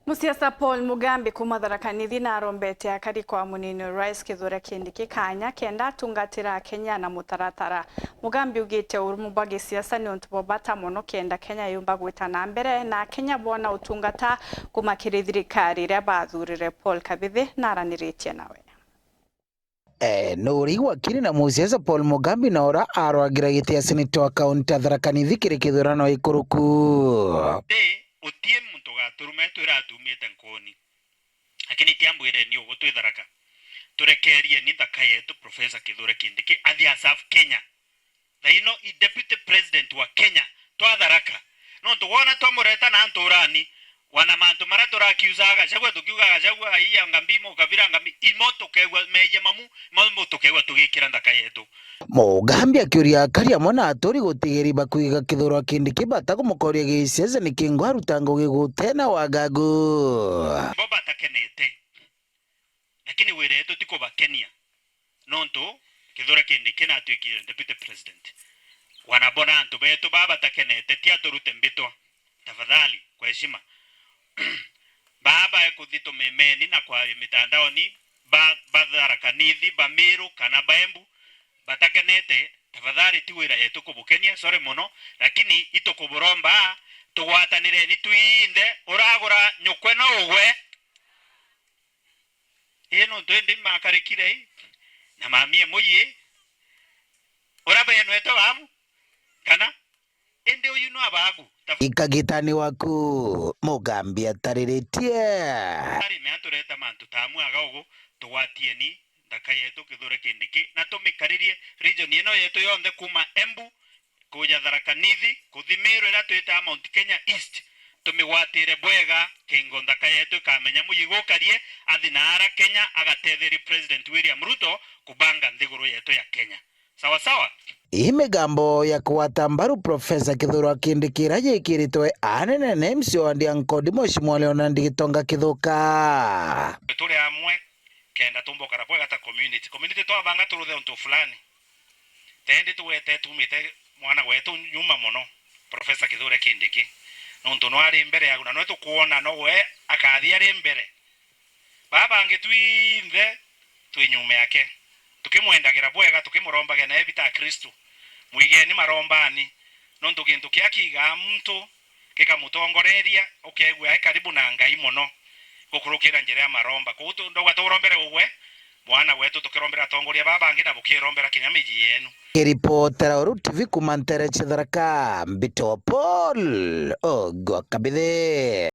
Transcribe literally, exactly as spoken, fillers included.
Musiasa Paul Mugambi kuuma Tharaka Nithi narombete akari kwa munini Rais Kithure Kindiki kanya kenda atungatira Akenya na mutaratara. Mugambi ugite urumu bwa gisiasa ni untu bwa bata mono kenda Kenya yumba gwita na mbere na Akenya boona utungata kuuma kiri thirikari iria bathurire. Paul Kabithi naraniritie nawe. Eh, nuri wakiri na musiasa Paul Mugambi na ura arwagira giti ya seneta wa kaunti ya Tharaka Nithi kiri kithurano ikuruku. Ti utie muntu ugaturume twira atumite nkoni. Lakini tiambwireni ugu twi Tharaka. Turekerieni nthaka yetu Professor Kithure Kindiki athie aserve Kenya. Thaino i deputy president wa Kenya twa Tharaka. Nontu wona twamureta na nturani, wana mantu maria turakiusaga Gachagua, tukiuga Gachagua, aiya ngambi, mukabira ngambi, imo tukeigua meeyia mamu, imo tukeigua tugikira nthaka yetu. Mugambi akiuria akari amwe na aturi gutigeri bakwiga Kithure Kindiki bata kumukoria gisiasa niki ngo aruta ngugi gutena wagagu. Bo batakenete. Lakini wira yetu ti kubakenia, nontu Kithure Kindiki natwikire deputy president. Wanabona antu betu baa batakenete, ti aturute mbitwa. Tafadhali, kwa heshima. Baa bae kuthi tumemeni na kwaria mitandaoni, ba, ba Tharaka Nithi, ba Meru, kana ba Embu, batakenete, tafadhali ti wira yetu kubukenia, sorry mono, lakini itukuburomba, tugwatanireni twinthe, uragura nyukwe no ugwe. Ii nontu indi makarikire ii, na mamie muyi, ura benwete wamu, kana indi uyu no abagu? Ikagitani waku, Mugambi atariritie. Ari me atureta mantu ta amwe aga ugu, tugwatieni nthaka yetu Kithure Kindiki, na tumikaririe region ino yetu yonthe kuma Embu, kuja Tharaka Nithi, kuthi Meru iria twitaga Mount Kenya East, tumigwatire bwega, kingo nthaka yetu ikamenya muyi gukarie, athi na ara Kenya, agatetherie President William Ruto kubanga nthiguru yetu ya Kenya. Sawa sawa? Ii migambo ya kugwata mbaru Professor Kithure Kindiki iria yikiritwe anene na M C wa Ndiankodi Mheshimiwa Leonard Gitonga Kithuka. Turi amwe, kenda tumbokara bwega ta community. Community twabanga turuthe untu fulani. Tendi tugwete tumite mwana wetu nyuma mono, Professor Kithure Kindiki. Nontu no ari mbere yagu, na nwe tukwona no we akathi ari mbere. Baa bangi twinthe twi nyuma yake. Tukimwendagira bwega, tukimurombagira na ebita Kristo. Mwigeni marombani, nontu gintu kia kiigaa muntu gikamutongoreria, ukeegua e karibu na Ngai mono gukurukira njira ya maromba. Kwou tu-, ndauga turombere ugwe, mwana wetu, tukirombera atongoria baa bangi na bukirombera kinya miji yenu. Kiripotera Uru T V kuma ntere cia Tharaka, mbitwa Paul Ogwa Kabithi.